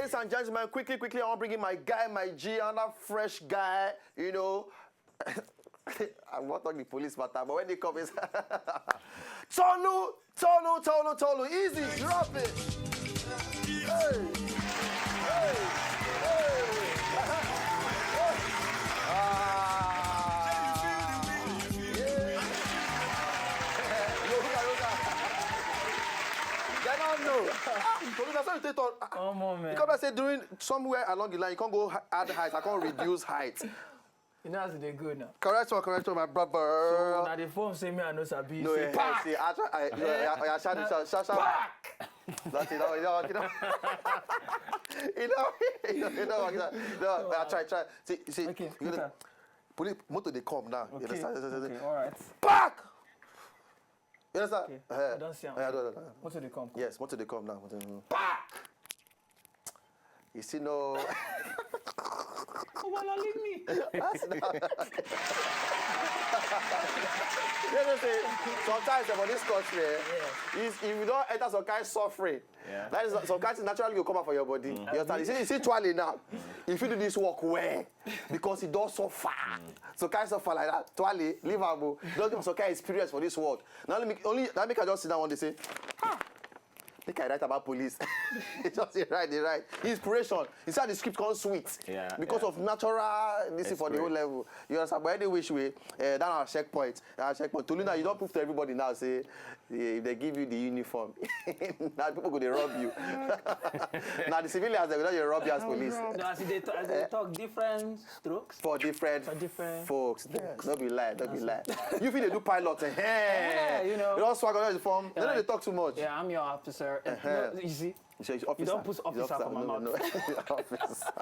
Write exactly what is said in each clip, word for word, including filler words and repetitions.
Ladies and gentlemen, quickly, quickly, I want to bring in my guy, my G, another fresh guy, you know. I want to talk the police matter, but when they come, it's Tolu, Tolu, Tolu, Tolu, easy, drop it. Hey, hey, hey. Ah, yeah. Yoga, yoga. They don't know. Ah, Tolu, that's how you take on. Ah, Come on, man. you come and say during somewhere along the line, you can't go h- add height. I can't reduce height. You know as they go now. Correct one, correct one, my brother. Now the phone say me I know sabi. No, Say, eh, "Pack!" see, I try, I, I, I, I, shout, shout, shout, shout. Pack! That's it, no, you know, you know, you know, you know, you know, you know, no, I try, try. See, see, Okay, you know, okay. police motor they come now. You Okay, understand? okay, all right. Back. You understand? Okay, Eh, I don't see am. eh, I don't, I don't. What do they come? Yes, motor they come now. Mm. Pack! You see, no. Oh, well, leave me. That's not. You know, say, sometimes for this country, eh, is if you don't enter some kind of suffering, Yeah. that is some kind of naturally go come out for your body. You understand? You see, you see, Twale now. If you do this work well, because he does suffer, so kind of suffer like that. Twale, leave am o. Don't give some kind of experience for this world. Now let me only that make I just sit down one day say, ah, make I write about police. He just dey write, dey write. Inspiration. He said the script come sweet Yeah, because yeah. of natural this is for the whole Experience. Level. You understand? But anyway, we uh, that our checkpoint. Our checkpoint. Tolu, now you don't prove to everybody now. Say eh, if they give you the uniform, now people go they rob you. Now the civilians they will not dey rob you as police. No, as they, t- as they talk different strokes. For different, For different folks. No be lie, no be lie. You feel they do pilot, eh? Yeah, you know. You don't swag on the form. They don't Like- they talk too much. Yeah, I'm your officer. Uh, Uh-huh. no, you see, You say, "Officer, don't put you officer officer, for my no, no, mouth. no, officer."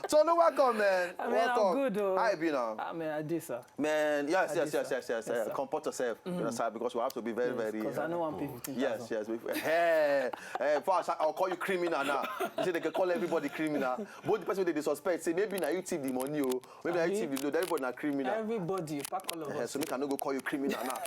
So no, welcome, man. I mean, Welcome. I'm good, though. How you been now? I mean, I did, sir. Man, yes, I yes, did, yes, sir. yes, yes, Yes, yes. Sir. Comport yourself. You understand? Because we have to be very, very. Because I uh, know one pay fifteen Yes, thousand. Yes. We, hey, hey, for us, I'll call you criminal now. You say they can call everybody criminal. Both the person they dey suspect say maybe now you thief the money, oh, maybe now you Abi? thief the load. Everybody na criminal. Everybody, pack all of Eh, us. So make I no go call you criminal now.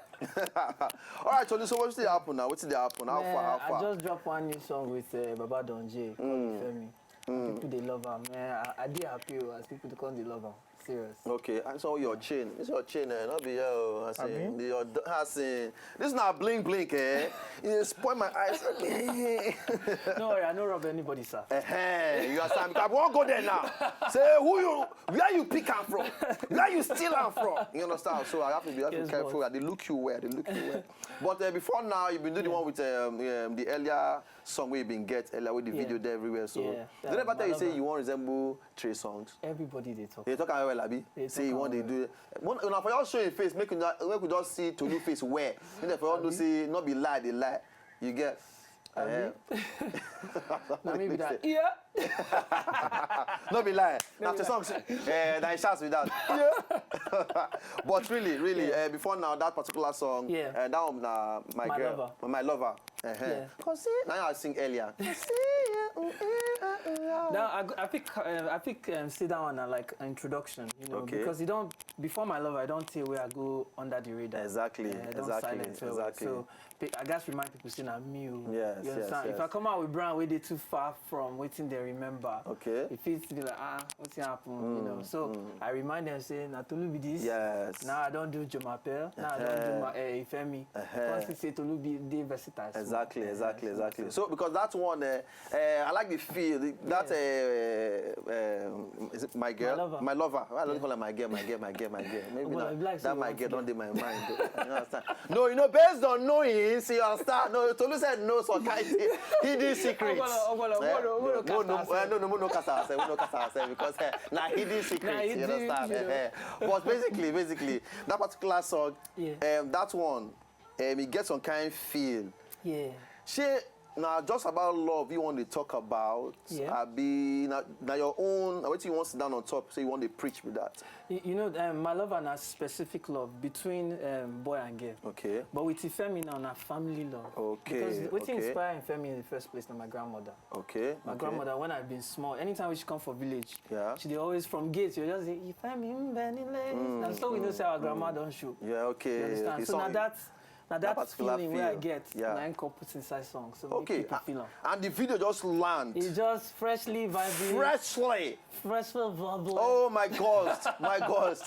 All right, Tolu. So what's the happen now? What's the happen? How far? How Man, far? I just dropped one new song with uh, Baba Don J called Ifemi. And people they love am, man. I, I dey happy o, as people dey come dey love am. Serious. Okay, I saw your chain. This your chain, eh? Not be here, oh. I say, Abi? the, your, I say, this is not blink blink, eh? You spoil my eyes. No worry, I no rob anybody, sir. Hey, you understand? Because I won't go there now. Say who you, where you pick am from, where you steal am from. You understand? So I have to be, have to be Yes, careful. boss. I dey look you well. They look you well. But uh, before now, you been doing the one with um, um, the earlier song we been get earlier with the Yeah. video there everywhere. So Yeah, did anybody my tell you say lover. You want resemble Trey Songs? Everybody they talk. They talk am well, abi. They Say talk you want am to do. When una for your show him face, make una make we just see Tolu face well. Make dem for all know Abi? Say no be lie, they lie. You get. Eh. Now maybe that. Yeah. No be lie. Na the song. Eh, na chance with that. Yeah. But really, really, Yeah. Uh, before now, that particular song, Yeah. Uh, that one na my, My girl, lover. My lover. Uh-huh. Yeah. Cause see, now I sing earlier. Now I, go- I pick uh, I pick um, sit down and I like introduction, you know, Okay. Because you don't before my love I don't say where I go under the radar. Exactly, Uh, I don't exactly, silence well, exactly. So pe- I guess remind people say na me. Oh. Yes, You yes, understand? yes. If I come out with brand where they too far from waiting they remember. Okay. If it's be like ah what's happened, you know. So I remind them say na Tolu be this. Yes. Now I don't do Jomapel. Now I don't do my uh, Ifemi. Uh-huh. Once you say Tolu be dey versatile. So, Exactly, eh, exactly, so- exactly. So because that one, uh, uh, I like the feel. The- That uh, um, is it my girl, lover. My lover. I don't call her my girl, my girl, my girl, my girl. Maybe Well, now, I like that say my what girl don't girl? Dey my mind. Though. You understand? No, you know, based on knowing, see, you understand. No, Tolu said no, so kind of hidden secrets. Ogbolo, ogbolo, Eh? ogbolo, ogbolo, No, no, cast no, ourselves. no, no, no, cast ourselves. We no cast ourselves because eh, na hidden secrets. Na You hidden, understand? you know. Eh, eh. But basically, basically, that particular song, Yeah. um, that one, um, it gets some kind feel. Yeah. Shey na just about love you want to talk about? Yeah. Abi na, na your own, na wetin you want sit down on top, say you want to preach with that? You, you know, um, my lover na specific love between um, boy and girl. Okay. But with Ifemi now, na family love. Okay, Because wetin okay. Inspire Ifemi in the first place na my grandmother. Okay. My Okay. Grandmother, when I been small, anytime when she come for village, Yeah. she dey always from gate, you just say, Ifemi, Mbeni, ladies. And so we know say our grandma don't show. Yeah, okay. You understand? The So now song- that Now that, that particular feeling where I get, yeah, na im come put inside song, so okay, make people feel am. And the video just land. It's just freshly vibrant. Freshly. Freshly vibrant. Oh my God, my God.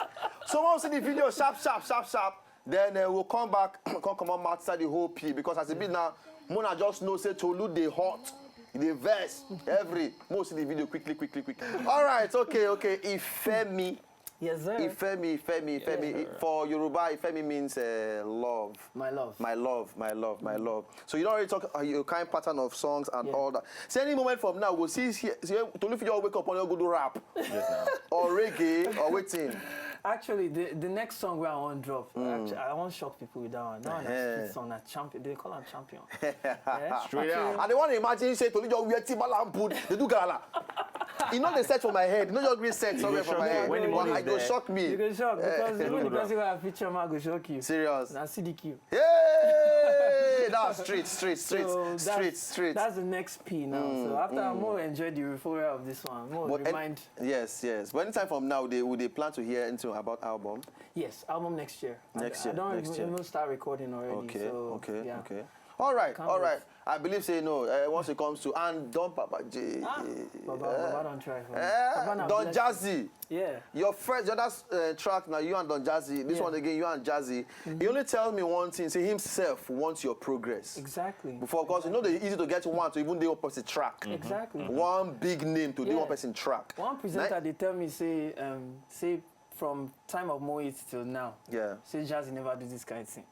So when we see the video, sharp, sharp, sharp, sharp. Then uh, we'll come back, come come on outside the whole P because as it be now, Mona just know say Tolu dey hot, dey vex every. We'll see the video quickly, quickly, quickly. All right, okay, okay. Ifemi. Yes, sir. Ifemi, Ifemi, Ifemi. Yes, sir. For Yoruba, Ifemi means uh, love. My love. My love, my love, my love. So you don't already talk uh, your kind pattern of songs and, yeah, all that. So any moment from now, we'll see, see, see Tolu fit just wake up on your good rap. Yes, now. Or reggae, or waiting. Actually, the, the next song where I want drop, mm, actually, I want shock people with that one. That one is street song, na champion. They call am champion. Eh? Straight out. I don't want to imagine say Tolu just wear Timberland boot, they do gala. E no dey set for my head. E no just gree set somewhere for my head. When the money is there, e go shock me. You go shock because even the person wey I feature ma go shock you. Serious. Na C D Q. Hey, that's street, street, street, so street, street. That's the next P now. Mm, so after mm. More enjoy the euphoria of this one. More but remind. En yes, yes. But anytime from now, they would they plan to hear anything about album? Yes, album next year. Next I, year. I don't next even, year. Even start recording already. Okay, so, okay, yeah. Okay. All right, can't all right. Wait. I believe say no. Uh, once it comes to and Don Papa J. Ah, Baba, uh, Baba don't try for me. Uh, Don Jazzy. Yeah. Your first, the other uh, track now, you and Don Jazzy. This yeah. One again, you and Jazzy. Mm-hmm. He only tells me one thing. Say himself wants your progress. Exactly. Before, of course, exactly. You know, they easy to get one to even the opposite track. Mm-hmm. Exactly. Mm-hmm. One big name to yeah. The one person track. One presenter, now, they tell me say, um, say from time of Moit till now. Yeah. Say Jazzy never do this kind of thing.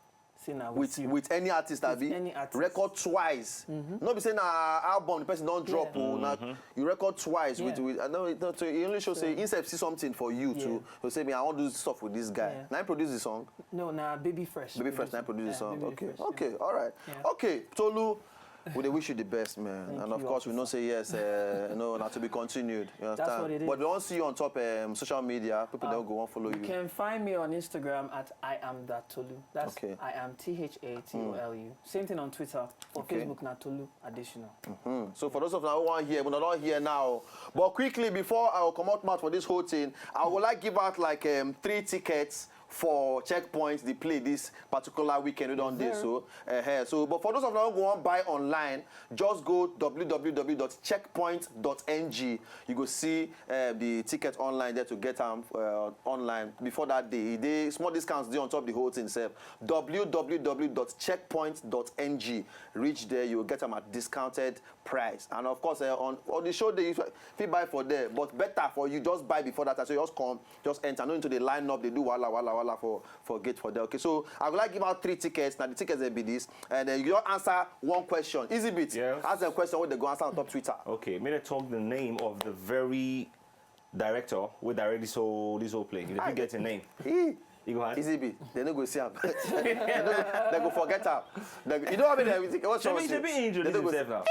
Say na with, with you. With any artist, with abi? Any artist. Record twice. Mm-hmm. No be say na album the person don drop yeah. Oh, na mm-hmm. You record twice yeah. With with I know it, no, so it only show so, say himself see something for you yeah. Too. To say me I want to do stuff with this guy. Yeah. Now he produce the song. No, na Baby Fresh. Baby Fresh now produce the yeah, song. Baby okay, Fresh, okay, yeah. All right. Yeah. Okay, Tolu. We dey wish you the best, man. Thank and of you, course, officer. We know say yes, uh, no, not to be continued. You understand? That's what it is. But we don't see you on top um, social media. People um, don't go and follow you. You can find me on Instagram at I am that Tolu. That's okay. I am T H A T O L U. Mm. Same thing on Twitter. For okay. Facebook, na Tolu Additional. Mm-hmm. So for those of now who are here, we not all here now. But quickly before I will come out mouth for this whole thing, I would like give out like um, three tickets for Checkpoint the play this particular weekend we don't do so uh, so but for those of you who want buy online, just go w w w dot checkpoint dot n g. You go see uh, the ticket online there to get them uh, online before that day. The small discounts they on top the whole thing itself. W w w dot checkpoint dot n g. Reach there, you will get them at discounted price. And of course, uh, on, on the show day, you fit buy for there, but better for you, just buy before that time. So you just come, just enter. No need to dey line up, they do wala wala wala for, for gate for there. Okay, so I would like give out three tickets. Now the tickets they be this, and then you don't answer one question. Easy bit. Yes. Ask them question what they go answer on top Twitter. Okay, may I talk the name of the very director wey direct this whole this whole play. You fit get a name. He. You go ask. Easy be. They no go see am. They no go, they go forget am. They go, you know what I mean? Everything. What's wrong with you? Shebi he introduce himself now.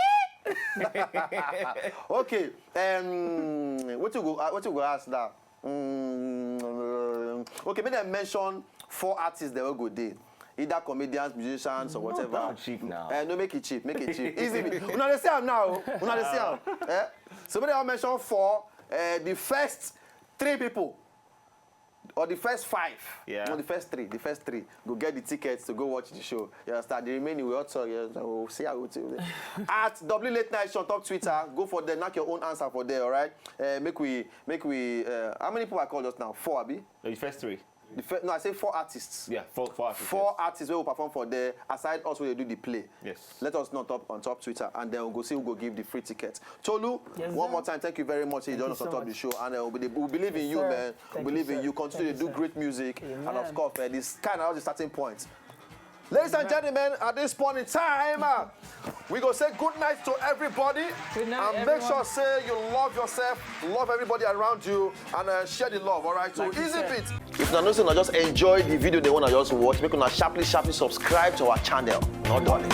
Okay. Um, what you go? Uh, what you go ask now? Mm, okay, make them mention four artists that will go there. Either comedians, musicians, or whatever. No, don't cheap now. Uh, no, make it cheap, make it cheap. Easy. Una dey see am now. Una dey see am. Eh? So make dem mention four. Uh, the first three people, or the first five. Yeah. No, the first three. The first three go get the tickets to go watch the show. You understand? The remaining we also yeah, we'll see how it will. At W Late Night Show on top Twitter. Go for there. Knock your own answer for there. All right. Uh, make we make we. Uh, how many people I call just now? Four, abi? The first three. The first, no, I say four artists. Yeah, four, four artists. Four yes. Artists will perform for there. Aside us, we do the play. Yes. Let us know top on top Twitter, and then we'll go see who go give the free ticket. Tolu, yes, one sir. More time, thank you very much. You joined us on top of the show, and uh, we, we believe in yes, you, sir. Man. Thank we believe you, in you. Continue thank to you, do sir. Great music, amen. And of course, uh, this kind of the starting point. Ladies and gentlemen, at this point in time, uh, we go say good night to everybody good night, and everyone. Make sure say you love yourself, love everybody around you, and uh, share the love. All right, so like easy bit. If una know say una just enjoy the video, they wanna just watch, make una sharply, sharply subscribe to our channel. Not darling.